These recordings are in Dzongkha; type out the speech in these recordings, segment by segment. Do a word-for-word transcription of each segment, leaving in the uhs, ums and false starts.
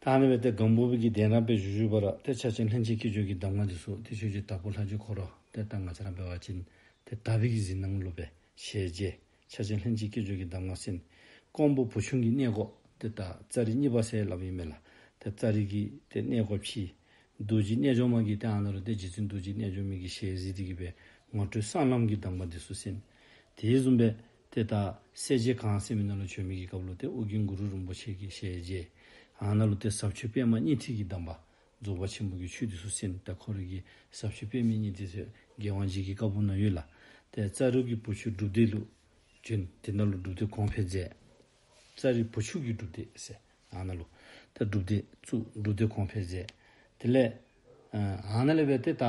ཨ་ནི་སྦེ་ཏེ་སྒམ་པོ་པའི་གི་གདན་རབས་སྦེ་བཞུགས་བཞུགས་པ་ར་ཏེ་ཕྱག་ཆེན་ལྷན་ཅིག་སྐྱེས་སྦྱོར་གྱི་གདམས་ངག་འདི་ཚུ་ཏེ་ཆོས་རྗེ་དྭགས་པོ་ལྷ་རྗེ་ཁོ་ར་ཏེ་ད་ང་བཅས་ར་འབད་བ་ཅིན་ཏེ་དག་པའི་གི་གཟིགས་སྣང་ལུ་སྦེ་ཞལ་མཇལ། ཕྱག་ཆེན་ལྷན་ཅིག་སྐྱེས་སྦྱོར་གྱི་གདམས་ངག་གསན། ཀོང་པོ་བུ་ཆུང་གི་གནས་སྒོ་ཏེ་ད་ཙ་རི་གཉིས་པ་ཟེར་སླབ་ཨིན་མས་ལགས། ཏེ་ཙ་རི་གི་ཏེ་གནས་སྒོ་ཕྱེ། རྡོ་རྗེ་རྣལ་འབྱོར་མ་གིས་ཏེ་ཨ་ནཱ་ལུ་ཏེ་རྗེ་བཙུན་རྡོ་རྗེ་རྣལ་འབྱོར་མའི་གི་ཞལ་གཟིགས་ཏེ་གིས་སྦེ་ངོ་སྤྲོད་གསང་ལམ་གྱི་གདམས་པ་འདི་ཚུ་གསན། དེ་བཟུམ་སྦེ་ཏེ་ད་སེར་བྱེས་གངས་ཟེར་མི་ནང་ལུ་བྱོན་མི་གི་སྐབས་ལུ་ཏེ་ཨོ་རྒྱན་གུ་རུ་རིན་པོ་ཆེ་གི་ཞལ་མཇལ། ཨ་ནཱ་ལུ་ཏེ་ཟབ་ཆོས་པདྨ་སྙིང་ཐིག་གི་གདམས་པ་རྫོགས་པ་ཆེན་པོ་གི་ཆོས་འདི་ཚུ་གསན། ད་ཁོ་རའི་གི་ཟབ་ཆོས་པདྨའི་སྙིང་ཐིག་ཟེར་རྒྱལ་དབང་རྗེ་གི་བཀའ་འབུམ་ནང་ཡོད་ལགས། ཏེ་ཙ་རི་གི་བུ་ཆུང་སྒྲུབ་སྡེ་ལུ་བྱོན། དེ་ནང་ལུ་སྒྲུབ་སྡེ་གོང་འཕེལ་མཛད། ཙ་རི་བུ་ཆུང་གི་སྒྲུབ་སྡེ་ཟེར་ཨ་ནཱ་ལུ་ད་སྒྲུབ་སྡེ་བཙུགས། སྒྲུབ་སྡེ་གོང་འཕེལ་མཛད། དེ་ལས་ཨ་ནཱ་ལས་སྦེ་ཏེ་ད་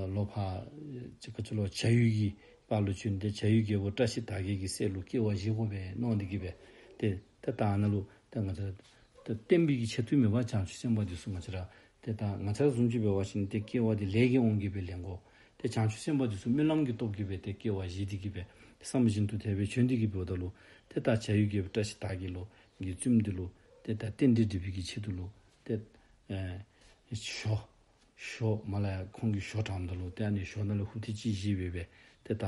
ལོག་ཕར་ཅིག་ག་ཅི་ལོ་བྱ་ཡུལ་གྱི་བར་ལུ་བྱོན་ཏེ་བྱ་ཡུལ་རྒྱལ་པོ་བཀྲ་ཤིས་དར་རྒྱས་ཀྱི་སྲས་ལུ་སྐྱེ་བ་བཞེས་དགོ་པས་མནོ་སྟེ་གིས་སྦེ་ཏེ་ད་ད་ཨ་ནཱ་ལུ་ད་ང་བཅས་ད་བསྟན་པའི་གི་ཆེད་དུ་མེན་པར་བྱང་ཆུབ་སེམས་དཔའ་འདི་ཚུ་ང་བཅས་ར་ཏེ་ད་ང་བཅས་ར་བཟུམ་ཅིག་འབད་བ་ཅིན་ཏེ་སྐྱེ་བ་འདི་ལས་ཀྱི་དབང་གིས་སྦེ་ལེན་དགོ། ཏེ་བྱང་ཆུབ་སེམས་དཔའ་འདི་ཚུ་སྨོན་ལམ་གྱི་སྟོབས་ཀྱིས་སྦེ་ཏེ་སྐྱེ་བ་བཞེས་ཏེ་གིས་སྦེ་བསམ་བཞིན་དུ་དེ་སྦེ་བྱོན་ཏེ་གིས་འབདཝ་ད་ལུ་ཏེ་ད་བྱ་ཡུལ་རྒྱལ་པོ་བཀྲ་ཤིས་དར་རྒྱས་ལུ་གི་བཙུནམོ་འདི་ལུ་ཏེ་ད་རྟེན་འབྲེལ་འགྲིག་པའི་གི་ཆེད་དུ་ལུ་ཏེ་ཨེ་ཞོ་ཞོ་མ་ལ་ཡ་ཁོང་གིས་ཞོ་དྲངམ་ད་ལུ་ཏེ་ཨ་ནི་ཞོ་ནང་ལས་ཧུབ་ཐེངས་གཅིག་བཞེས་སྦེ་སྦེ་ཏེ་ད་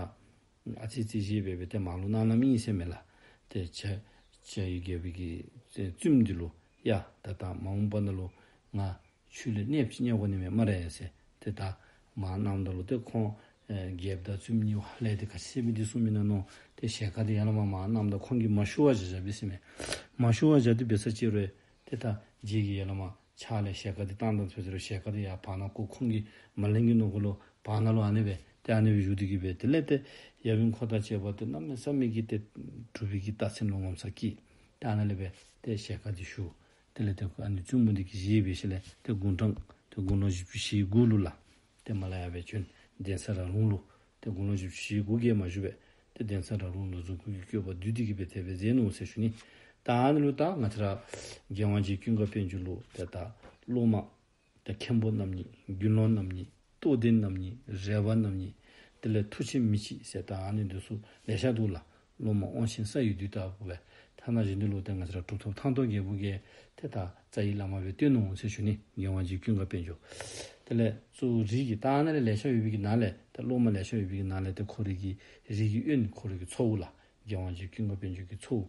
ཨ་ཙི་ཙི་བཞེས་སྦེ་སྦེ་ཏེ་མར་ལུ་གནང་གནངམ་ཨིན་ཟེར་མས་ལགས། ཏེ་བྱ་བྱ་ཡུལ་རྒྱལ་པོ་གི་བཙུནམོ་འདི་ལུ་ཡ་ད་ད་མ་འོངས་པ་ནང་ལུ་ང་ཁྱོད་ལུ་གནསཔོ་ཅིག་བརྙ་དགོ་ནི་མས་སྨ་རེ་ཟེར་ཏེ་ད་མར་གནངམ་ད་ལུ་ཏེ་ཁོང་ཨེ་རྒྱལཔོ་དང་བཙུནམོ་གཉིས་ལས་ཏེ་ག་ཅི་ཟེར་མི་འདི་གསུང་མི་ནང་ནོ་ཏེ་ཞལ་དཀར་འདི་ཡར་ལས་མར་མར་གནངམ་ད་ཁོང་གིས་མ་ཞུ་བར་བཞག་བཞགཔ་ཨིན་ཟེར་མས། མ་ཞུ་བར་བཞག་སྟེ་འབད་ས་ཅིག་རུང་ཏེ་ད་རྗེ་གིས་ཡར་ལས་མར་ཕྱག་ལས་ཞལ་དཀར་འདི་བཏང་བཏངམ་ད་ལུ་ཞལ་དཀར་འདི་ཡར་བར་ན་ཁོ་ཁོང་གིས་མ་ལེན་གྱི་ནོ་གོ་ལོ་བར་ན་ལུ་ཨ་ནི་སྦེ་ཏེ་ཨ་ནི་སྦེ་བཞུགས་ཏེ་གིས་སྦེ་དེ་ལས་ཏེ་ཡབ་ཡུམ་འཁོར་དང་བཅས་པ་ཏེ་གནམ་མེད་ས་མེད་ཀྱི་ཏེ་གྲུབ་པའི་གི་རྟགས་མཚན་ལུ་ངོ་མཚར་སྐྱེས། ཏེ་ཨ་ནཱ་ལས་སྦེ་ཏེ་ཞལ་དཀར་འདི་ཞུ། དེ་ལས་ཏེ་ཨ་ནི་བཙུནམོ་འདི་གིས་བཞེས་སྦེ་ཞིནམ་ལས་ཏེ་དགུང་གྲངས་ཏེ་དགུང་ལོ་བཞི་བཅུ་ཞེ་དགུ་ལུ་ལགས། ཏེ་མར་ལས་ཡར་སྦེ་བྱོན། གདན་ས་ར་ལུང་ལུ་ཏེ་དགུང་ལོ་བཞི་བཅུ་ཞེ་དགུ་བརྒལ་མ་བཞུགས་པས། ཏེ་གདན་ས་ར་ལུང་ལུ་གཟུགས་སྐུ་གི་བཀོད་པ་བསྡུས་ཏེ་གིས་སྦེ་དེ་སྦེ་མཛད་ནུག་ཟེར་ཞུ་ནི། ད་ཨ་ནི་ལུ་ད་ང་བཅས་ར་རྒྱལ་དབང་རྗེ་ཀུན་དགའ་དཔལ་འབྱོར་ལུ་ཏེ་ད་སློབ་མ་ད་མཁན་པོ་རྣམ་གཉིས་དགེ་སློང་རྣམ་གཉིས་རྟོགས་ལྡན་རྣམ་གཉིས་རས་པ་རྣམ་གཉིས་དེ་ལས་མཐུ་ཆེན་མི་གཅིག་ཟེར་ད་ཨ་ནི་འདི་ཚུ་ལེ་ཤ་འདུག་ལགས། སློབ་མ་དབང་ཆེན་ས་ཡི་རྡུལ་ལྟ་བུ་སྦེ་ཐ་ན་གཞན་འདི་ལུ་ཏེ་ང་བཅས་ར་གྲུབ་ཐོབ་ཐང་སྟོང་རྒྱལ་པོ་གིས་ཏེ་ད་རྩ་བའི་བླ་མ་སྦེ་བསྟེན་ནུག་ཟེར་ཞུ་ནི། རྒྱལ་དབང་རྗེ་ཀུན་དགའ་དཔལ་འབྱོར། དེ་ལས་གཙོ་བོ་རིགས་ཀྱི་ད་ཨ་ནཱ་ལས་ལེ་ཤ་ཡོད་པའི་གི་ནང་ལས་ཏེ་སློབ་མ་ལེ་ཤ་ཡོད་པའི་གི་ནང་ལས་ཏེ་ཁོ་རའི་གི་རིགས་ཀྱི་དབོན་ཁོ་རའི་གི་ཚའོ་ལགས། རྒྱལ་དབང་རྗེ་ཀུན་དགའ་དཔལ་འབྱོར་གྱི་ཚའོ།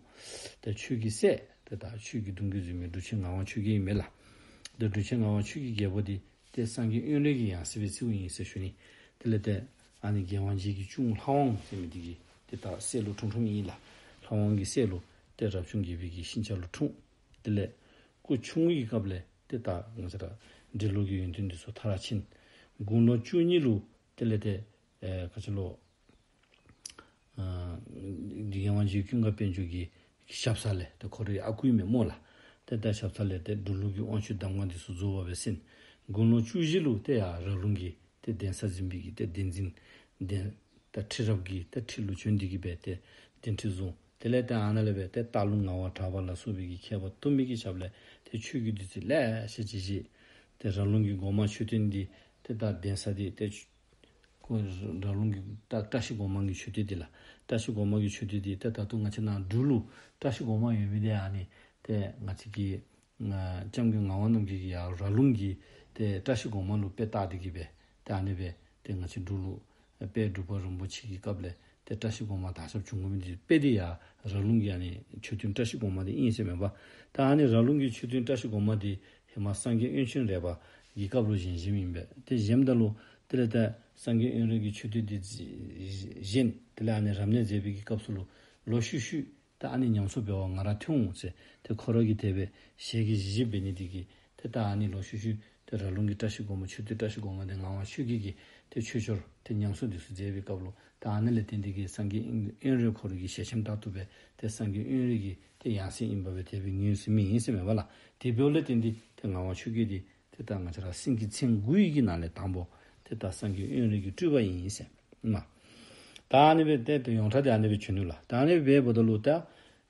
ཏེ་ཆོས་ཀྱི་སྲས་ཏེ་ད་ཆོས་ཀྱི་གདུང་བརྒྱུད་འཛིན་མི་འབྲུག་ཆེན་ངག་དབང་ཆོས་རྒྱལ་ཨིན་མས་ལགས། ཏེ་འབྲུག་ཆེན་ངག་དབང་ཆོས་རྒྱལ་རྒྱལ་པོ་འདི་ཏེ་སངས་རྒྱས་དབོན་རས་ཀྱི་ཡང་སྲིད་སྦེ་བརྩིཝ་ཨིན་ཟེར་ཞུ་ནི། དེ་ལས་ཏེ་ཨ་ནི་རྒྱལ་དབང་རྗེ་གི་གཅུང་ལྷ་དབང་ཟེར་མི་འདི་གི་ཏེ་ད་སྲས་ལུ་འཁྲུངས་འཁྲུངསམ་ཨིན་ལགས། ལྷ་དབང་གི་སྲས་ལུ་ཏེ་རབ་བྱུང་རྒྱལ་པོའི་གི་ཤིང་བྱ་ལུ་འཁྲུངས། དེ་ལས་སྐུ་ཆུང་ངུའི་སྐབས་ལས་ཏེ་ད་ང་བཅས་ར་འབྲི་ཀློག་གི་ཡོན་ཏན་འདི་ཚུ་མཐར་ཕྱིན། དགུང་ལོ་བཅུ་གཉིས་ལུ་དེ་ལས་ཏེ་ཨེ་ག་ཅི་ལོ་ཨ་རྒྱལ་དབང་རྗེ་ཀུན་དགའ་དཔལ་འབྱོར་གྱི་ཞབས་ས་ལས་ཏེ་ཁོ་རའི་ཨ་ཁུ་ཨིན་མས་སྨོ་ལགས། ཏེ་ད་ཞབས་ས་ལས་ཏེ་འབྲུག་ལུགས་ཀྱི་དབང་ཆོས་གདམས་ངག་འདི་ཚུ་རྫོགས་པ་སྦེ་གསན། དགུང་ལོ་བཅུ་བཞི་ལུ་ཏེ་ཡར་ར་ལུང་གི་ཏེ་གདན་ས་འཛིན་པའི་གི་ཏེ་གདན་འཛིན་གདན་ད་ཁྲི་རབས་ཀྱི་ཏེ་ཁྲི་ལུ་བྱོན་ཏེ་གིས་སྦེ་ཏེ་གདན་ཁྲི་བཟུང་། དེ་ལས་ཏེ་ཨ་ནཱ་ལས་སྦེ་ཏེ་སྟག་ལུང་ངག་དབང་གྲགས་པ་ལ་སོགས་པའི་གི་མཁས་པ་དུ་མའི་གི་ཞབས་ལས་ཏེ་ཆོས་ཀྱི་བདུད་རྩི་ལེ་ཤ་ཅིག་བཞེས། ཏེ་ར་ལུང་གི་སྒོ་མང་མཆོད་རྟེན་འདི་ཏེ་ད་གདན་ས་འདི་ཏེ་ཁོ་ར་ལུང་གི་ད་བཀྲ་ཤིས་སྒོ་མང་གི་མཆོད་རྟེན་འདི་ལགས། བཀྲ་ཤིས་སྒོ་མང་གི་མཆོད་རྟེན་འདི་ཏེ་ད་ལྟོ་ང་བཅས་ནཱ་འབྲུག་ལུ་བཀྲ་ཤིས་སྒོ་མང་ཡོད་མི་འདི་ཨ་ནི་ཏེ་ང་བཅས་ཀྱི་ཨ་སྐྱབས་མགོན་ངག་དབང་རྣམ་རྒྱལ་གྱིས་ཡར་ར་ལུང་གི་ཏེ་བཀྲ་ཤིས་སྒོ་མང་ལུ་དཔེ་བལྟ་སྟེ་གིས་སྦེ་ཏེ་ཨ་ནི་སྦེ་ཏེ་ང་བཅས་འབྲུག་ལུ་དཔལ་འབྲུག་པ་རིན་པོ་ཆེ་གི་སྐབས་ལས་ཏེ་བཀྲ་ཤིས་སྒོ་མང་དར་ཁྱབ་བྱུང་དགོ་མི་འདི་དཔེ་འདི་ཡར་ར་ལུང་གི་ཨ་ནི་མཆོད་རྟེན་བཀྲ་ཤིས་སྒོ་མང་འདི་ཨིན་ཟེར་མས་པ། ད་ཨ་ནི་ར་ལུང་གི་མཆོད་རྟེན་བཀྲ་ཤིས་སྒོ་མང་འདི་ཧེ་མ་སངས་རྒྱས་དབོན་ཆེན་རས་པ་གི་སྐབས་ལུ་བཞེངས་བཞེངསམ་ཨིན་པས། ཏེ་བཞེངསམ་ད་ལུ་དེ་ལས་ད་སངས་རྒྱས་དབོན་རས་ཀྱིས་མཆོད་རྟེན་འདི་བཞེངས། དེ་ལས་ཨ་ནི་རབ་གནས་མཛད་པའི་གི་སྐབས་སུ་ལུ་ལོག་ཤུལ་ཤུལ་ད་ཨ་ནི་ཉམས་གསོ་འབད་བར་ང་ར་ཐོན་འོང་ཟེར་ཏེ་ཁོ་ར་གིས་དེ་སྦེ་ཞལ་གྱིས་བཞེས་བཞེསཔ་འབད་ནི་འདི་གིས་ཏེ་ད་ཨ་ནི་ལོག་ཤུལ་ཤུལ་ཏེ་ར་ལུང་གི་བཀྲ་ཤིས་སྒོ་མང་མཆོད་རྟེན་བཀྲ་ཤིས་སྒོ་མང་འདི་ངག་དབང་ཆོས་རྒྱལ་གྱིས་ཏེ་ཆོས་སྐྱོར་ཏེ་ཉམས་གསོ་འདི་ཚུ་མཛད་པའི་སྐབས་ལུ་ད་ཨ་ནི་ལས་བརྟེན་ཏེ་གིས་སངས་རྒྱས་དབོན་རས་ཁོ་ར་གི་ཞལ་ཆེམས་ལྟར་དུ་སྦེ་ཏེ་སངས་རྒྱས་དབོན་རས་ཀྱི་ཏེ་ཡང་སྲིད་ཨིནམ་སྦེ་དེ་སྦེ་ངོས་བཟུང་མི་ཨིན་ཟེར་མས་པ་ལགས། དེ་འབདཝ་ལས་བརྟེན་ཏེ་ཏེ་ངག་དབང་ཆོས་རྒྱལ་འདི་ཏེ་ད་ང་བཅས་ར་སེང་གེ་མཚན་དགུའི་གི་ནང་ལས་དང་པོ་ཏེ་ད་སངས་རྒྱས་དབོན་རས་ཀྱི་སྤྲུལ་པ་ཨིན་ཟེར་མས། ད་ཨ་ནི་སྦེ་ཏེ་ཏེ་ཡོངས་གྲགས་འདི་ཨ་ནི་སྦེ་བྱོན་ནུག་ལགས། ད་ཨ་ནི་སྦེ་འབདཝ་ད་ལུ་ད་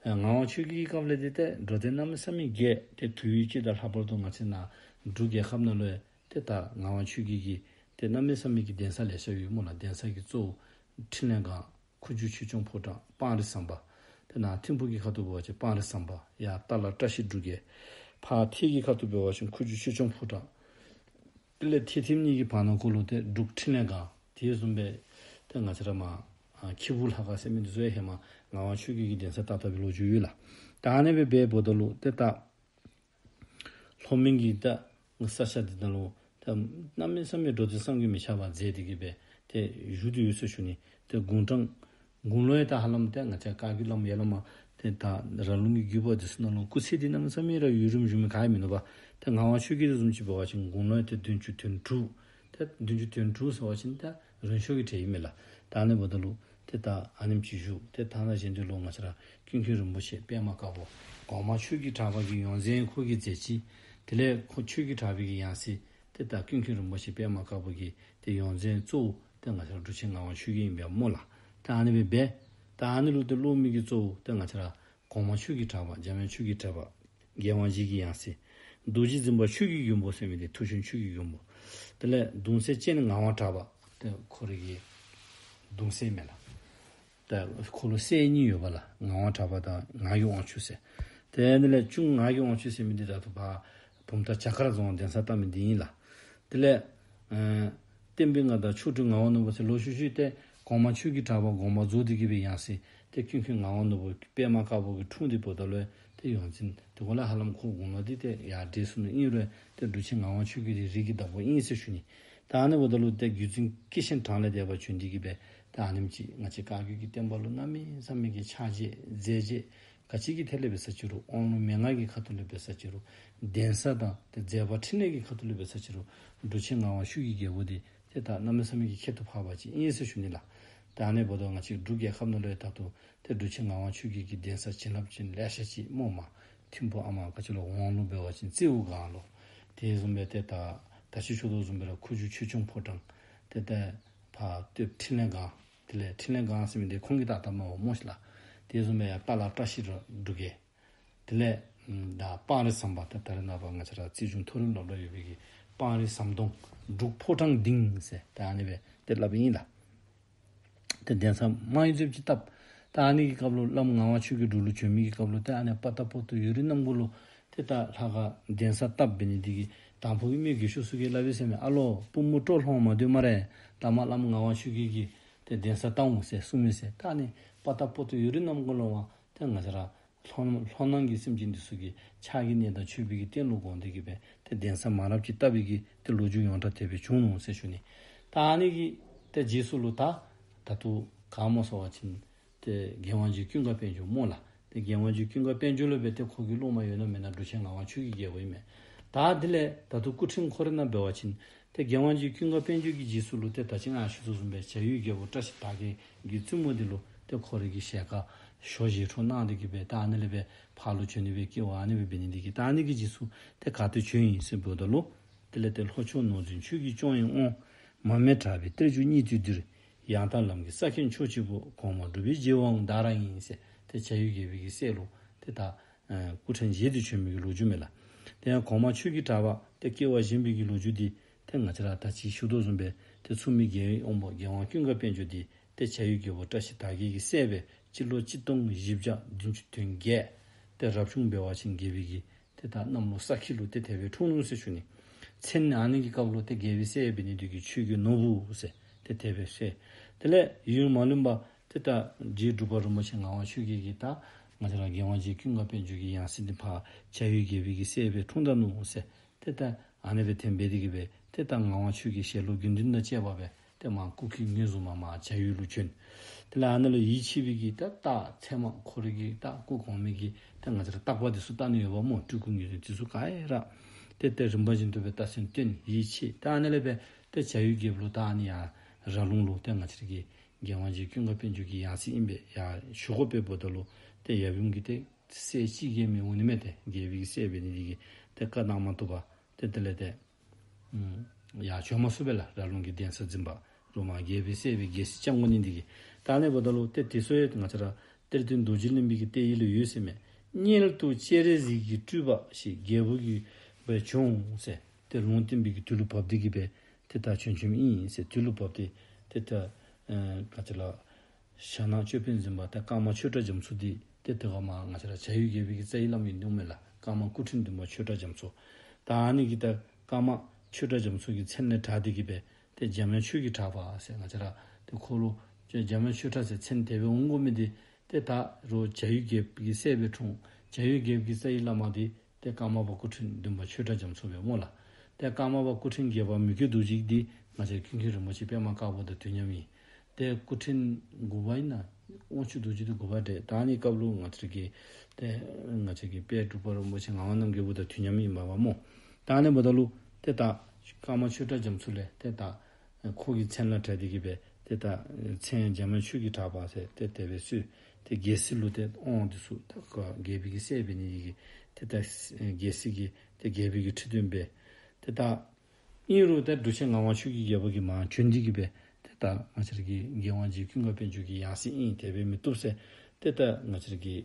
ཨེ་ངག་དབང་ཆོས་རྒྱལ་གྱི་སྐབས་ལས་ཏེ་ཏེ་འགྲོ་དོན་གནམ་མེད་ས་མེད་རྒྱས། ཏེ་དུས་ཅི་ད་ལྷག་པར་དུ་ང་བཅས་ནཱ་འབྲུག་རྒྱལ་ཁབ་ནང་ལུ་ཏེ་ད་ངག་དབང་ཆོས་རྒྱལ་གྱིས་ཏེ་གནམ་མེད་ས་མེད་ཀྱི་གདན་ས་ལེ་ཤ་ཡོད་སྨོ་ལགས། གདན་ས་གི་གཙོ་བོ་འཕྲིན་ལས་སྒང་ཁུ་བྱུག་ཆོས་སྐྱོང་ཕོ་བྲང་སྤང་རི་ཟམ་པ། ཏེ་ནཱ་ཐིམ་ཕུག་གི་ཁ་ཐུག་འབད་བ་ཅིན་སྤང་རི་ཟམ་པ། ཡར་ཏ་ལ་བཀྲ་ཤིས་འབྲུག་རྒྱལ། ཕར་ཐད་ཀྱི་ཁ་ཐུག་འབད་བ་ཅིན་ཁུ་བྱུག་ཆོས་སྐྱོང་ཕོ་བྲང་། དེ་ལས་ཐད་ཐིམ་གཉིས་ཀྱི་བར་ན་ཁོ་ལུ་ཏེ་འབྲུག་འཕྲིན་ལས་སྒང་། དེ་བཟུམ་སྦེ་ཏེ་ང་བཅས་ར་མར་ཨ་ཁྱི་འབུར་ལྷ་ཁང་ཟེར་མི་འདི་ཚུ་ཡང་ཧེ་མ་ངག་དབང་ཆོས་རྒྱལ་གྱིས་གདན་ས་བཏབ་བཏབ་པའི་ལོ་རྒྱུས་ཡོད་ལགས། ད་ཨ་ནི་སྦེ་འབདཝ་ད་ལུ་ཏེ་ད་ལྷོ་མོན་གྱི་ད་ས་ཆ་འདི་ནང་ལུ་ད་གནམ་མེད་ས་མེད་འགྲོ་དོན་བསམ་གྱིས་མི་ཁྱབ་པ་མཛད་དེ་གི་སྦེ་ཏེ་བཞུགས་ཏེ་ཡོད་ཟེར་ཞུ་ནི། ཏེ་དགུང་གྲངས་དགུང་ལོ་ཡང་ད་ཧ་ལམ་ཏེ་ང་བཅས་བཀའ་བརྒྱུད་བླམ་ཡར་ལས་མར་ཏེ་ད་ར་ལུང་གི་བརྒྱུད་པ་འདི་ཚུ་ནང་ལུ་སྐུ་ཚེ་འདི་གནམ་མེད་ས་མེད་ར་ཡུན་རིངམོ་བཞུགས་མི་ག་ཡང་མིན་ནུག་པ། ཏེ་ངག་དབང་ཆོས་རྒྱལ་འདི་བཟུམ་ཅིག་འབད་བ་ཅིན་དགུང་ལོ་ཡང་ཏེ་བདུན་ཅུ་དོན་དྲུག། ཏེ་བདུན་ཅུ་དོན་དྲུག་ཟེར་བ་ཅིན་ད་རིང་ཤོས་ཀྱི་གྲས་ཨིན་མས་ལགས། ད་ཨ་ནི་འབདཝ་ད་ལུ་ཏེ་ད་ཨ་ནེམ་ཅིག་བཞུགས། ཏེ་ད་ནཱ་གཞན་དུ་ལུ་ང་བཅས་ར་ཀུན་མཁྱེན་རིན་པོ་ཆེ་པདྨ་དཀར་པོ་གོང་མ་ཆོས་ཀྱི་གྲགས་པ་གི་ཡོངས་འཛིན་ཁོ་གིས་མཛད་ཅི། དེ་ལས་ཁོ་ཆོས་ཀྱི་གྲགས་པའི་གི་ཡང་སྲིད་ཏེ་ད་ཀུན་མཁྱེན་རིན་པོ་ཆེ་པདྨ་དཀར་པོ་གི་ཏེ་ཡོངས་འཛིན་གཙོ་བོ་ཏེ་ང་བཅས་ར་འབྲུག་ཆེན་ངག་དབང་ཆོས་རྒྱལ་ཨིན་པས་སྨོ་ལགས། ད་ཨ་ནི་སྦེ་འབད། ད་ཨ་ནི་ལུ་ཏེ་སློབ་མའི་གི་གཙོ་བོ་ཏེ་ང་བཅས་ར་གོང་མ་ཆོས་ཀྱི་གྲགས་པ་འཇམ་དབྱངས་ཆོས་ཀྱི་གྲགས་པ་རྒྱལ་དབང་རྗེ་གི་ཡང་སྲིད། རྡོ་རྗེ་འཛིན་པ་ཆོས་ཀྱི་མགོན་པོ་ཟེར་མི་འདི་མཐུ་ཆེན་ཆོས་ཀྱི་མགོན་པོ། དེ་ལས་གདུང་སྲས་སྤྱན་ངག་དབང་གྲགས་པ་ཏེ་ཁོ་རའི་གི་གདུང་སྲས་མས་ལགས། ད་ཁོ་ལུ་སྲས་གཉིས་ཡོད་པ་ལགས། ངག་དབང་གྲགས་པ་དང་ངག་གི་དབང་ཕྱུག་ཟེར། ཏེ་དེ་ལས་གཅུང་ངག་གི་དབང་ཕྱུག་ཟེར་མི་འདི་ད་ལྟོ་ཕར་བུམ་ཐང་བྱ་དཀར་རྫོང་གདན་ས་བཏབ་མི་འདི་ཨིན་ལགས། དེ་ལས་ཨ་བསྟན་པའི་མངའ་བདག་མཆོག་སྤྲུལ་ངག་དབང་ནོར་བུ་ཟེར་ལོག་ཤུལ་ཤུལ་ཏེ་གོང་མ་ཆོས་ཀྱི་གྲགས་པ་དགོངས་པ་རྫོགས་ཏེ་གི་སྦེ་ཡང་སྲིད་ཏེ་ཀུན་མཁྱེན་ངག་དབང་ནོར་བུ་པདྨ་དཀར་པོ་གི་འཁྲུངས་ཏེ་འབདཝ་ད་ལུ་ཏེ་ཡོངས་འཛིན་དེ་ཁོ་ལས་ཧ་ལམ་ཁོ་དགུང་ལོ་འདི་ཏེ་ཡར་འགྲོ་སོང་ནུག། ཨིན་རུང་ཏེ་འབྲུག་ཆེན་ངག་དབང་ཆོས་རྒྱལ་འདི་རིགས་ཀྱི་བདག་པོ་ཨིན་ཟེར་ཞུ་ནི། ད་ཨ་ནི་འབདཝ་ད་ལུ་ཏེ་བརྒྱུད་འཛིན་སྐྱེས་ཆེན་གྲངས་ལས་འདས་པ་བྱོན་ཏེ་གི་སྦེ་ད་ཨ་ནེམ་ཅིག་ང་བཅས་བཀའ་བརྒྱུད་ཀྱི་བསྟན་པ་ལུ་གནམ་མེད་ས་མེད་ཀྱི་ཕྱག་རྗེས་མཛད་རྗེས་ག་ཅི་གི་ཐད་ལས་འབད་ས་ཅི་རུང་དབང་ལུང་མན་ངག་གི་ཁ་ཐུག་ལས་འབད་ས་ཅི་རུང་གདན་ས་དང་ཏེ་མཛད་པ་འཕྲིན་ལས་ཀྱི་ཁ་ཐུག་ལས་འབད་ས་ཅི་རུང་འབྲུག་ཆེན་ངག་དབང་ཆོས་རྒྱལ་རྒྱལ་པོ་འདི་ཏེ་ད་གནམ་མེད་ས་མེད་ཀྱི་ཁྱད་དུ་འཕགས་པ་ཅིག་ཨིན་ཟེར་ཞུ་ནི་ལགས། ད་ཨ་ནི་འབདཝ་ད་ང་བཅས་འབྲུག་རྒྱལ་ཁབ་ནང་ལུ་ཡང་ད་ལྟོ་ཏེ་འབྲུག་ཆེན་ངག་དབང་ཆོས་རྒྱལ་གྱི་གདན་ས་བྱིན་རླབས་ཅན་ལེ་ཤ་ཅིག་སྨོ། མ་ཐིམ་ཕུ་ཨ་མ་ག་ཅི་ལོ་དབང་ལུང་འབད་བ་ཅིན་རྩེའུ་སྒང་ལུ། དེ་བཟུམ་སྦེ་ཏེ་ད་ད་ཅི་ཞུ་དོ་བཟུམ་སྦེ་ར་ཁུ་བྱུག་ཆོས་སྐྱོང་ཕོ་བྲང་། ཏེ་ད་ཕར་སྟོད་འཕྲིན་ལས་སྒང་། དེ་ལས་འཕྲིན་ལས་སྒང་ཟེར་མི་འདི་ཁོང་གིས་བཏགས་བཏགསཔ་མས་སྨོ་ཤིག་ལགས། དེ་བཟུམ་སྦེ་ཡར་ཏ་ལ་བཀྲ་ཤིས་ར་འབྲུག་རྒྱལ། དེ་ལས་ད་སྤང་རི་ཟམ་པ་ད་ད་རེས་ནངས་པ་ང་བཅས་ར་རྩིས་གཞུང་མཐོ་རིམ་སློབ་གྲྭ་ཡོད་པའི་གི་སྤང་རི་ཟམ་གདོང་འབྲུག་ཕོ་བྲང་སྡིངས་ཟེར་ད་ཨ་ནི་སྦེ་ཏེ་སླབ་ཨིན་ལགས། ཏེ་གདན་ས་མང་རབས་ཅིག་བཏབ། ད་ཨ་ནི་གི་སྐབས་ལུ་བླམ་ངག་དབང་ཆོས་རྒྱལ་འབྲུག་ལུ་བྱོན་མི་གི་སྐབས་ལུ་ཏེ་ཨ་ནི་པ་ཏ་པོ་ཏོ་ཡུན་རིང་གནམ་སྒོ་ལུ་ཏེ་ད་ལྷ་ཁང་གདན་ས་བཏབ་འབད་ནི་འདི་གིས་དང་ཕུ་གི་མི་རྒས་ཤོས་ཚུ་གིས་སླབ་ཡི་ཟེར་མས། ཨ་ལོ་པུས་མོ་སྤྲོ་ལྷོང་མ་སྡོད་སྨ་རེ། ད་མར་བླམ་ངག་དབང་ཆོས་རྒྱལ་གྱི་ཏེ་གདན་ས་བཏབ་འོང་ཟེར་གསུངས་མི་ཟེར། ད་ཨ་ནི་པ་ཏ་པོ་ཏོ་ཡུན་རིང་གནམ་སྒོ་ལུ་མར་ཏེ་ང་བཅས་ར་ལྷོ་ལྷོ་ནང་གི་སེམས་ཅན་འདི་ཚུ་གི་ཕྱག་གི་གནས་དང་མཆོད་པའི་གི་རྟེན་ལུ་དགོངས་ཏེ་གི་སྦེ་ཏེ་གདན་ས་མང་རབས་ཅིག་བཏབ་པའི་གི་ཏེ་ལོ་རྒྱུས་ཡོངས་གྲགས་དེ་སྦེ་བྱུང་ནུག་ཟེར་ཞུ་ནི། ད་ཨ་ནི་གི་ཏེ་རྗེས་སུ་ལུ་ད་ད་ལྟོ་ག་སྨོ་ཟེར་བ་ཅིན་ཏེ་རྒྱལ་དབང་རྗེ་ཀུན་དགའ་དཔལ་འབྱོར་སྨོ་ལགས། ཏེ་རྒྱལ་དབང་རྗེ་ཀུན་དགའ་དཔལ་འབྱོར་ལུ་སྦེ་ཏེ་ཁོ་གི་སློབ་མ་ཡོད་ན་མེད་ན་འབྲུག་ཆེན་ངག་དབང་ཆོས་ཀྱི་རྒྱལ་པོ་ཨིན་མས། ད་དེ་ལས་ད་ལྟོ་སྐུ་ཕྲེང་ཁོ་རའི་ནང་འབད་བ་ཅིན་ཏེ་རྒྱལ་དབང་རྗེ་ཀུན་དགའ་དཔལ་འབྱོར་གྱི་རྗེས་སུ་ལུ་ཏེ་ད་ཅི་ང་ཞུ་དོ་བཟུམ་སྦེ་བྱ་ཡུལ་རྒྱལ་པོ་བཀྲ་ཤིས་དར་རྒྱས་ཀྱི་བཙུན་མོ་འདི་ལུ་ཏེ་ཁོ་རའི་གི་ཞལ་དཀར་ཞོ་བཞེས་འཕྲོ་གནང་སྟེ་གི་སྦེ་ད་ཨ་ནི་ལས་སྦེ་ཕར་ལུ་བྱོན་ནི་སྦེ་སྐྱེ་བ་ཨ་ནི་སྦེ་འབད་ནི་འདི་གིས་ད་ཨ་ནི་གི་རྗེས་སུ་ཏེ་ག་ཏེ་བྱོན་ཡི་ཟེར་འབདཝ་ད་ལུ་དེ་ལས་ཏེ་ལྷོ་ཕྱོགས་ནོར་འཛིན་ཆོས་ཀྱི་སྐྱོང་བའི་དབང་། མར་མེ་གྲགས་པའི་གཏེར་གྱུར་སྙིགས་དུས་འདིར། ཡང་དག་ལམ་གྱི་ས་ཁྱད་མཆོག་གཅིག་པུ། གོང་མ་འབྲུག་པའི་རྗེ་དབང་བདག་རང་ཡིན་ཟེར། ཏེ་བྱ་ཡུལ་རྒྱལ་པོའི་གི་སྲས་ལུ་ཏེ་ད་ཨ་སྐུ་ཕྲེང་བཞི་འདི་བྱོན་མི་གི་ལོ་རྒྱུས་མས་ལགས། དེ་ཡང་གོང་མ་ཆོས་ཀྱི་གྲགས་པ་ཏེ་སྐྱེ་བ་བཞེས་པའི་གི་ལོ་རྒྱུས་འདི་ཏེ་ང་བཅས་ར་ད་ཅི་ཞུ་དོ་བཟུམ་སྦེ་ཏེ་མཚུངས་མེད་རྒྱལ་བའི་དབང་པོ་རྒྱལ་དབང་ཀུན་དགའ་དཔལ་འབྱོར་འདི་ཏེ་བྱ་ཡུལ་རྒྱལ་པོ་བཀྲ་ཤིས་དར་རྒྱས་ཀྱི་སྲས་སྦེ་སྤྱི་ལོ་གཅིག་སྟོང་བཞི་བརྒྱ་བདུན་ཅུ་དོན་བརྒྱད། ཏེ་རབ་བྱུང་འབད་བ་ཅིན་རྒྱལ་པོའི་གི་ཏེ་ད་གནམ་ལོ་ས་ཁྱི་ལུ་ཏེ་དེ་སྦེ་འཁྲུངས་ནུག་ཟེར་ཞུ་ནི། མཚན་ཨ་ནི་གི་སྐབས་ལུ་ཏེ་རྒྱལ་པོའི་སྲས་འབད་ནི་འདི་གིས་ཆོས་ཀྱི་ནོར་བུ་ཟེར་ཏེ་དེ་སྦེ་ཟེར། དེ་ལས་ཡུན་མ་ལོན་པར་ཏེ་ད་རྗེ་འབྲུག་པ་རིན་པོ་ཆེ་ངག་དབང་ཆོས་རྒྱལ་གྱིས་ད་ང་བཅས་ར་རྒྱལ་དབང་རྗེ་ཀུན་དགའ་དཔལ་འབྱོར་གྱི་ཡང་སྲིད་འདི་ཕར་བྱ་ཡུལ་རྒྱལ་པོའི་གི་སྲས་སྦེ་འཁྲུངས་ད་ནུག་ཟེར། ཏེ་ད་ཨ་ནི་སྦེ་དེ་སྦེ་འབད་དེ་གི་སྦེ་ཏེ་ད་ངག་དབང་ཆོས་རྒྱལ་ཞལ་ལུ་དགེ་འདུན་དང་བཅས་པ་སྦེ་ཏེ་མར་སྐུ་ཁྱིད་ངོས་བཟུང་མར་མར་བྱ་ཡུལ་ལུ་བྱོན། དེ་ལས་ཨ་ནཱ་ལུ་ཡིད་ཆེས་པའི་གི་ད་རྟགས་ཚད་མ་ཁོ་རའི་གི་ད་སྐུ་གོང་མའི་གི་ད་ང་བཅས་ར་རྟག་པ་འདི་ཚུ་བལྟ་ནི་ཡོདཔ་སྨོ། སྤྲུལ་སྐུ་ངོས་བཟུང་འདི་ཚུ་ག་ར་ཏེ་ཏེ་རིམ་པ་བཞིན་དུ་སྦེ་རྟགས་མཚན་སྟོན་ཡིད་ཆེས། ད་ཨ་ནཱ་ལས་སྦེ་ཏེ་བྱ་ཡུལ་རྒྱལ་པོ་ལུ་ད་ཨ་ནི་ཡར་ར་ལུང་ལུ་ཏེ་ང་བཅས་ར་གི་རྒྱལ་དབང་རྗེ་ཀུན་དགའ་དཔལ་འབྱོར་གྱི་ཡང་སྲིད་ཨིན་པས་ཡར་ཞུ་དགོ་པས་འབདཝ་ད་ལུ་ཏེ་ཡབ་ཡུམ་གྱིས་ཏེ་སྲས་གཅིག་གིས་མི་འོང་ནི་མས། ཏེ་རྒྱལ་པོའི་གི་སྲས་འབད་ནི་འདི་གིས་ཏེ་བཀའ་གནང་མ་བཏུབ་པར་ཏེ་དེ་ལས་ཏེ་ཨུམ་ཡར་བྱོན་མ་ཚུགས་པས་ལགས། ར་ལུང་གི་གདན་ས་འཛིན་པ་རུ་མར་རྒྱལ་པོའི་སྲས་སྦེ་རྒྱལ་སྲིད་བསྐྱང་དགོ་ནི་འདི་གིས། ད་ཨ་ནི་འབདཝ་ད་ལུ་ཏེ་དེ་ཚུ་ཡང་ང་བཅས་ར་གཏེར་སྟོན་རྡོ་རྗེ་གླིང་པའི་གི་གཏེར་ཡིག་ལུ་ཡོད་ཟེར་མས། གཉལ་དུ་སྤྱན་རས་གཟིགས་ཀྱི་སྤྲུལ་པ་ཞིག་རྒྱལ་པོ་གི་སྦེ་བྱོན་འོང་ཟེར། ཏེ་ལུང་བསྟན་པའི་གི་དུས་ལུ་བབས་ཏེ་གི་སྦེ་ཏེ་ད་བྱོན་བྱོནམ་ཨིན་ཟེར། དུས་ལུ་བབས་ཏེ་ཏེ་ད་ཨ་ང་བཅས་ར་ཞྭ་ནག་ཅོད་པན་འཛིན་པ་ཏེ་ཀརྨ་ཆོས་གྲགས་རྒྱ་མཚོ་འདི་ཏེ་དེ་ཁར་མར་ང་བཅས་ར་བྱ་ཡུལ་རྒྱལ་པོའི་གི་རྩ་བའི་བླམ་ཨིན་ནུག་མས་ལགས། ཀརྨ་སྐུ་ཕྲེང་བདུན་པ་ཆོས་གྲགས་རྒྱ་མཚོ། ད་ཨ་ནི་གི་ད་ཀརྨ་ཆོས་གྲགས་རྒྱ་མཚོ་གི་མཚན་ལས་གྲགས་ཏེ་གི་སྦེ་ཏེ་འཇམ་དབྱངས་ཆོས་ཀྱི་གྲགས་པ་ཟེར་ང་བཅས་ར་ཏེ་ཁོ་ལུ་འཇམ་དབྱངས་ཆོས་གྲགས་ཟེར་མཚན་དེ་སྦེ་འོང་དགོ་མི་འདི་ཏེ་ད་རུང་བྱ་ཡུལ་རྒྱལཔོ་གི་སྲས་སྦེ་འཁྲུངས། བྱ་ཡུལ་རྒྱལཔོ་གི་རྩ་བའི་བླ་མ་འདི་ཏེ་ཀརྨ་པ་སྐུ་ཕྲེང་བདུན་པ་ཆོས་གྲགས་རྒྱ་མཚོ་སྦེ་སྨོ་ལགས། ཏེ་ཀརྨ་པ་སྐུ་ཕྲེང་བརྒྱད་པ་མི་བསྐྱོད་རྡོ་རྗེ་འདི་ང་བཅས་ཀུན་མཁྱེན་རིན་པོ་ཆེ་པདྨ་དཀར་པོ་དང་དུས་མཉམ་ཨིན། ཏེ་སྐུ་ཕྲེང་དགུ་པ་ཨིན་ན། དབང་ཕྱུག་རྡོ་རྗེ་འདི་དགུ་པ་འདྲས། ད་ཨ་ནི་སྐབས་ལུ་ང་བཅས་ཀྱི་ཏེ་ང་བཅས་ཀྱི་དཔལ་འབྲུག་པ་རིན་པོ་ཆེ་ངག་དབང་རྣམ་རྒྱལ་པོ་དང་དུས་མཉམ་ཨིན་པས་སྨོ། ད་ཨ་ནི་འབདཝ་ད་ལུ་ཏེ་ད་ཀརྨ་ཆོས་གྲགས་རྒྱ་མཚོ་ལས་ཏེ་ད་ཁོ་གི་མཚན་ལས་གྲགས་ཏེ་གི་སྦེ་ཏེ་ད་མཚན་འཇམ་དབྱངས་ཆོས་ཀྱི་གྲགས་པ་ཟེར་ཏེ་དེ་སྦེ་གསོལ། ཏེ་རྒྱལ་སྲིད་ལུ་ཏེ་དབང་འདི་ཚུ་ད་རྒྱལ་པོའི་གི་སྲས་འབད་ནི་གི་ཏེ་ད་རྒྱལ་སྲིད་ཀྱི་ཏེ་རྒྱལ་པོའི་གི་ཁྲི་འདོན་སྦེ་ཏེ་ད་ཨིན་རུང་ཏེ་འབྲུག་ཆེན་ངག་དབང་ཆོས་ཀྱི་རྒྱལ་པོ་གིས་མར་བྱོན་ཏེ་གི་སྦེ་ཏེ་ད་ང་བཅས་ར་གི་རྒྱལ་དབང་རྗེ་ཀུན་དགའ་དཔལ་འབྱོར་གྱི་ཡང་སྲིད་ཨིན། དེ་སྦེ་མི་བཏུབ་ཟེར་ཏེ་ད་ང་བཅས་ར་གི་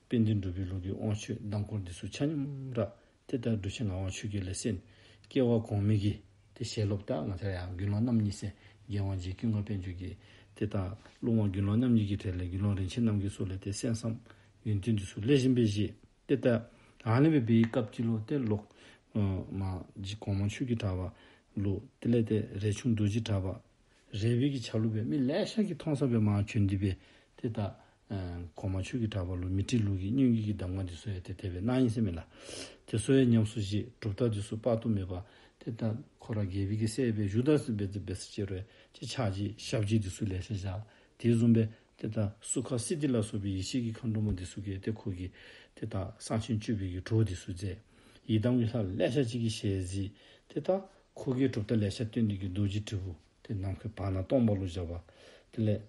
དཔལ་ལྡན་འབྲུག་པའི་ལུགས་ཀྱི་དབང་ཆོས་གདམས་སྐོར་འདི་ཚུ་ཆ་མཉམ་ར་ཏེ་ད་འབྲུག་ཆེན་ངག་དབང་ཆོས་རྒྱལ་ལས་གསན། སྐྱེ་བ་གོང་མའི་གི་ཏེ་ཞལ་སློབ་ད་ང་བཅས་ར་ཡང་དགེ་སློང་རྣམ་གཉིས་ཟེར་རྒྱལ་དབང་རྗེ་ཀུན་དགའ་དཔལ་འབྱོར་གྱི་ཏེ་ད་སློབ་མ་དགེ་སློང་རྣམ་གཉིས་ཀྱི་གྲས་ལས་དགེ་སློང་རིན་ཆེན་རྣམ་རྒྱལ་སོགས་ལས་ཏེ་གསན་བསམ་ཡོན་ཏན་འདི་ཚུ་ལེགས་ཤོམ་སྦེ་བཞེས། ཏེ་ད་ཨ་ནི་སྦེ་འབད་བའི་སྐབས་ཅིག་ལུ་ཏེ་ལོག་ཨ་མ་གཞི་གོང་མ་ཆོས་ཀྱི་གྲགས་པ་ལུ་དེ་ལས་ཏེ་རས་ཆུང་རྡོ་རྗེ་གྲགས་པ་རས་པའི་གི་ཆ་ལུགས་སྦེ་མི་ལེ་ཤ་གིས་མཐོང་ས་སྦེ་མར་བྱོན་ཏེ་སྦེ་ཏེ་ད་ཨ་གོང་མ་ཆོས་ཀྱི་གྲགས་པ་ལུ་མཻ་ཏྲི་ལུགས་ཀྱི་སྙན་བརྒྱུད་ཀྱི་གདམས་ངག་འདི་ཚུ་ཡང་ཏེ་དེ་སྦེ་གནང་ཡི་ཟེར་མས་ལགས། དེ་ཚུ་ཡང་ཉམས་སུ་བཞེས། གྲུབ་རྟགས་འདི་ཚུ་དཔག་ཏུ་མེད་པ། ཏེ་ད་ཁོ་ར་རྒྱལ་པོའི་གི་སྲས་སྦེ་བཞུགས་ད་ཟེར་སྦེ་འབད་ས་ཅིག་རུང་ཅིག་ཕྱག་རྗེས་ཞབས་རྗེས་འདི་ཚུ་ལེ་ཤ་བཞག། དེ་བཟུམ་སྦེ་ཏེ་ད་སུ་ཁ་སིདྡྷི་ལ་སོགས་པའི་ཡེ་ཤེས་ཀྱི་མཁའ་འགྲོ་མ་འདི་ཚུ་གིས་ཏེ་ཁོ་གི་ཏེ་ད་གསང་ཆེན་སྤྱོད་པའི་གི་གྲོགས་འདི་ཚུ་མཛད། ཡི་དམ་གྱི་ལྷ་ལེ་ཤ་ཅིག་གི་ཞལ་གཟིགས། ཏེ་ད་ཁོ་གིས་གྲུབ་རྟགས་ལེ་ཤ་སྟོན་ཏེ་གི་རྡོ་རྗེ་དྲིལ་བུ་ཏེ་ནམ་མཁའི་བར་ན་སྟོང་པ་ལུ་བཞག་པ། དེ་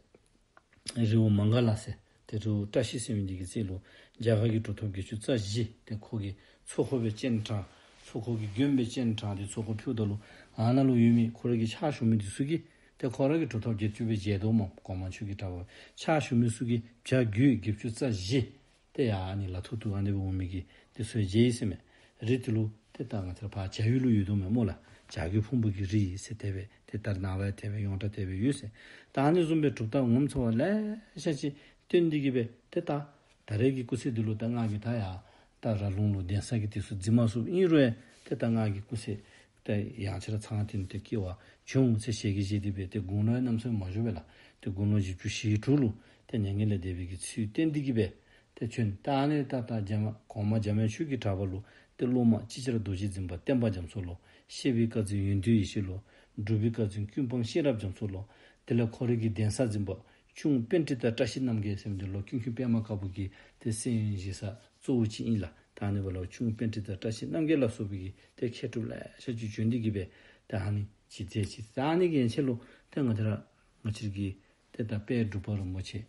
ལས་རི་བོ་མངྒ་ལ་ཟེར་ཏེ་རི་བོ་བཀྲ་ཤིས་ཟེར་མི་འདི་གི་རྩེ་ལུ་རྒྱ་གར་གྱི་གྲུབ་ཐོབ་བརྒྱད་ཅུ་རྩ་བཞི་ཏེ་ཁོ་གིས་ཚོགས་འཁོར་སྦེ་སྤྱན་དྲངས། ཚོགས་འཁོར་གྱི་མགོན་སྦེ་སྤྱན་དྲངས་ཏེ་ཚོགས་འཁོར་ཕུལཝ་ད་ལུ་ཨ་ནཱ་ལུ་ཡོད་མི་ཁོ་ར་གི་ཕྱག་ཞུ་མི་འདི་ཚུ་གིས་ཏེ་ཁོ་ར་གི་གྲུབ་ཐོབ་བརྒྱད་ཅུ་སྦེ་མཇལ་དོ་སྨོ། གོང་མ་ཆོས་ཀྱི་གྲགས་པ་ཕྱག་ཞུ་མི་ཚུ་གིས་བྱ་རྒོད་བརྒྱད་ཅུ་རྩ་བཞི་ཏེ་ཡར་ཨ་ནི་ལ་ཐུག་ཐུག་ཨ་ནི་སྦེ་འོང་མི་གི་འདི་ཚུ་མཇལ་ཡི་ཟེར་མས། རི་དེ་ལུ་ཏེ་ད་ང་བཅས་ར་ཕར་བྱ་ཡུལ་ལུ་ཡོད་དོ་མས་སྨོ་ལགས། བྱ་རྒོད་ཕུང་པོ་གི་རི་ཟེར་དེ་སྦེ་ཏེ་ད་ནངས་པ་ཡང་དེ་སྦེ་ཡོངས་གྲགས་དེ་སྦེ་ཡོད་ཟེར། ད་ཨ་ནི་བཟུམ་སྦེ་གྲུབ་རྟགས་ངོ་མཚར་བ་ལེ་ཤ་ཅིག་སྟོན་ཏེ་གི་སྦེ་ཏེ་ད་ད་རེས་ཀྱི་སྐུ་ཚེ་འདི་ལུ་ད་ང་གིས་ད་ཡར་ད་ར་ལུང་ལུ་གདན་ས་གི་དེ་ཚུ་འཛིན་མ་ཚུགསཔ་ཨིན་རུང་ཡང་ཏེ་ད་ང་གི་སྐུ་ཚེ་ཏེ་ཡང་ཅིན་ར་ཚང་སྟེ་ཏེ་སྐྱེ་བ་བྱུང་ཟེར་ཞལ་གྱིས་བཞེས་ཏེ་སྦེ་ཏེ་དགུང་ལོ་ཡང་གནམ་མེད་ས་མེད་མ་བཞུགས་པས་ལགས། ཏེ་དགུང་ལོ་བཞི་བཅུ་ཞེ་དྲུག་ལུ་ཏེ་མྱ་ངན་ལས་འདས་པའི་གི་ཚུལ་བསྟན་ཏེ་གི་སྦེ་ཏེ་བྱོན། ད་ཨ་ནི་ད་ད་འཇམ་གོང་མ་འཇམ་དབྱངས་ཆོས་ཀྱི་གྲགས་པ་ལུ་ཏེ་སློབ་མ་ཅིག་ཅར་རྡོ་རྗེ་འཛིན་པ་བསྟན་པ་རྒྱ་མཚོ་ལོ། བཤད་པའི་བཀའ་འཛིན་ཡོན་ཏན་ཡེ་ཤེས་ལོ། སྒྲུབ་པའི་བཀའ་འཛིན་ཀུན་སྤངས་ཤེས་རབ་རྒྱ་མཚོ་ལོ། དེ་ལས་ཁོ་རའི་གི་གདན་ས་འཛིན་པ་གཅུང་པཎྜི་ཏ་བཀྲ་ཤིས་རྣམ་རྒྱལ་ཟེར་མི་འདི་ལོ་ཀུན་མཁྱེན་པདྨ་དཀར་པོ་གི་ཏེ་གསན་ཡོན་བཞེས་ས་གཙོ་བོ་ཅིག་ཨིན་ལགས། ད་ཨ་ནི་འབདཝ་ལུ་གཅུང་པཎྜི་ཏ་བཀྲ་ཤིས་རྣམ་རྒྱལ་ལ་སོགས་པའི་གི་ཏེ་མཁས་གྲུབ་ལེ་ཤ་ཅིག་བྱོན་ཏེ་གི་སྦེ་ཏེ་ཨ་ནི་ཅིག་མཛད་ཅི། ད་ཨ་ནི་གི་ཡན་ཆད་ལུ་ཏེ་ང་བཅས་ར་ང་བཅས་ཀྱི་ཏེ་ད་དཔལ་འབྲུག་པ་རིན་པོ་ཆེ་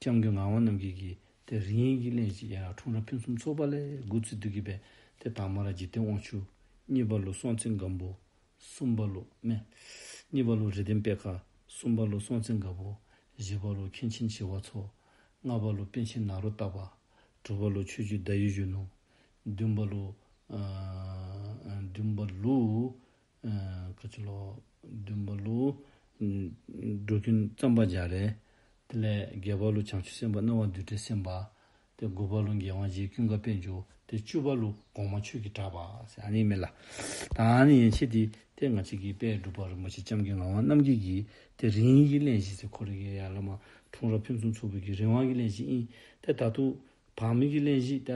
སྐྱབས་མགོན་ངག་དབང་རྣམ་རྒྱལ་གྱི་ཏེ་རིང་གི་གླེང་གཞི་ཡར་འཁྲུངས་རབས་ཕུན་སུམ་ཚོགས་པ་ལས་འགོ་བཙུགས་ཏེ་གི་སྦེ་ཏེ་དང་པ་ར་འཇིག་རྟེན་དབང་ཕྱུག། གཉིས་པ་ལུ་སྲོང་བཙན་སྒམ་པོ། གསུམ་པ་ལུ་མེན། གཉིས་པ་ལུ་རིགས་ལྡན་པད་དཀར། གསུམ་པ་ལུ་སྲོང་བཙན་སྒམ་པོ། བཞི་པ་ལུ་མཁན་ཆེན་ཞི་བ་འཚོ། ལྔ་པ་ལུ་པཎ་ཆེན་ནཱ་རོ་ཏ་པ། དྲུག་པ་ལུ་ཆོས་རྗེ་ཟླ་འོད་གཞོན་ནུ། བདུན་པ་ལུ་ཨ་བདུན་པ་ལུ་ཨ་ག་ཅི་ལོ། བདུན་པ་ལུ་ཨ་འགྲོ་མགོན་གཙང་པ་རྒྱ་རས། དེ་ལས་བརྒྱད་པ་ལུ་བྱང་ཆུབ་སེམས་དཔའ་སྣང་བ་བདུད་བྲལ་སེམས་དཔའ། ཏེ་དགུ་པ་ལུ་རྒྱལ་དབང་རྗེ་ཀུན་དགའ་དཔལ་འབྱོར། ཏེ་བཅུ་པ་ལུ་གོང་མ་ཆོས་ཀྱི་གྲགས་པ་ཟེར་ཨ་ནི་མས་ལགས། ད་ཨ་ནི་ཡན་ཆད་འདི་ཏེ་ང་བཅས་ཀྱི་དཔལ་འབྲུག་པ་རིན་པོ་ཆེ་སྐྱབས་མགོན་ངག་དབང་རྣམ་རྒྱལ་གྱི་ཏེ་རིང་གི་གླེང་གཞི་ཟེར་ཁོ་རའི་གི་ཡར་ལས་མར་འཁྲུངས་རབས་ཕུན་སུམ་ཚོགས་པའི་གི་རིང་བ་གི་གླེང་གཞི་ཨིན། ཏེ་ད་ལྟོ་བར་མའི་གི་གླེང་གཞི་ད་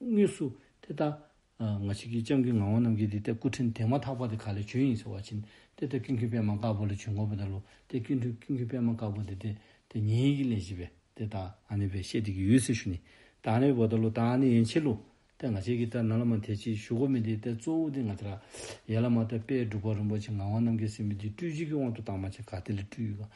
དངོས་སུ་ཏེ་ད་ཨ་ང་བཅས་ཀྱི་སྐྱབས་མགོན་ངག་དབང་རྣམ་རྒྱལ་འདི་ཏེ་སྐུ་ཕྲེང་དེ་མ་ཐག་པ་འདི་ག་ལས་བྱོན་ཡི་ཟེར་བ་ཅིན་ཏེ་ཏེ་ཀུན་མཁྱེན་པདྨ་དཀར་པོ་ལས་བྱོན་དགོ་པས་ད་ལུ་ཏེ་ཀུན་མཁྱེན་ཀུན་མཁྱེན་པདྨ་དཀར་པོ་འདི་ཏེ་ཏེ་ཉེ་གི་གླེང་གཞི་སྦེ་ཏེ་ད་ཨ་ནི་སྦེ་བཤད་དེ་གི་ཡོད་ཟེར་ཞུ་ནི། ད་ཨ་ནི་འབདཝ་ད་ལུ་ད་ཨ་ནི་ཡན་ཆད་ལུ་ཏེ་ང་བཅས་ཀྱིས་ད་ནཱ་ལས་མར་དེ་ཅིག་ཞུ་དགོ་མི་འདི་ཏེ་གཙོ་བོ་འདི་ང་བཅས་ར་ཡར་ལས་མར་ཏེ་དཔལ་འབྲུག་པ་རིན་པོ་ཆེ་ངག་དབང་རྣམ་རྒྱལ་ཟེར་མི་འདི་སྤྲུལ་གཞི་གི་དབང་དུ་བཏང་བ་ཅིན་ག་ཏེ་ལས་སྤྲུལ་ཡི་ག།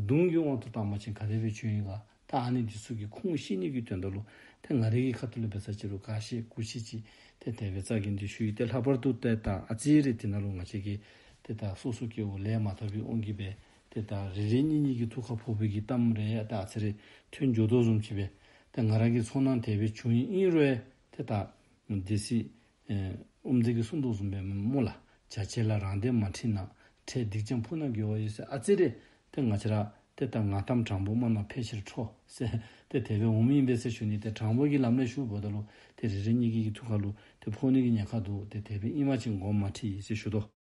གདུང་གི་དབང་དུ་བཏང་བ་ཅིན་ག་དེ་སྦེ་བྱོན་ཡི་ག། ད་ཨ་ནི་འདི་ཚུ་གི་ཁུངས་ཤེས་ནི་གི་དོན་དག་ལུ་ཏེ་ང་རའི་གི་ཁ་ཐུག་ལས་འབད་ས་ཅིག་རུང་ག་ཤེས་གུ་ཤེས་ཅིག་ཏེ་དེ་སྦེ་རྩ་འགེངས་ཏེ་ཞུ་ཡི། ཏེ་ལྷག་པར་དུ་ཏེ་ད་ཨ་ཙི་རེ་འདི་ནང་ལུ་ང་བཅས་ཀྱི་ཏེ་ད་སོ་སོ་སྐྱེ་བོ་ལས་མ་དག་པའི་དབང་གིས་སྦེ་ཏེ་ད་རེ་རེ་གཉིས་གཉིས་ཀྱི་ཐུགས་ཁར་ཕོག་པའི་གི་གཏམ་རེ་ད་ཨ་ཙི་རེ་ཐོན་འགྱོ་དོ་བཟུམ་ཅིག་སྦེ་ཏེ་ང་ར་གི་ཚོར་སྣང་དེ་སྦེ་བྱུང་ཡི། ཨིན་རུང་ཡང་ཏེ་ད་སྡེ་སྲིད་ཨེ་དབུ་མཛད་ཀྱིས་གསུངས་དོ་བཟུམ་སྦེ་སྨོ་ལགས། བྱ་བྱེད་ལ་རང་དོན་མ་དྲིས་ན། འཕྲལ་སྡིག་ཀྱང་ཕུགས་ན་དགེ་བ་ཡོད་ཟེར། ཨ་ཙི་རེ་ཏེ་ང་བཅས་ར་ ཏེ་ད་ང་གཏམ་དྲང་པོ་སྨྲ་ན་ཕལ་ཆེར་ཁྲོ་ཟེར་ཏེ་དེ་སྦེ་འོང་མི་ཨིན་པས་ཟེར་ཞུ་ནི། ཏེ་དྲང་པོ་གི་ལམ་ལས་ཞུ་འབདཝ་ད་ལུ་ཏེ་རེ་རེ་གཉིས་ཀྱི་ཐུགས་ཁ་ལུ་ཏེ་ཕོག་ནི་གི་ཉེན་ཁ་འདུག། ཏེ་དེ་སྦེ་ཨིན་པ་ཅིན་དགོངསམ་མ་ཁྲེལ་ཟེར་ཞུ་དོ།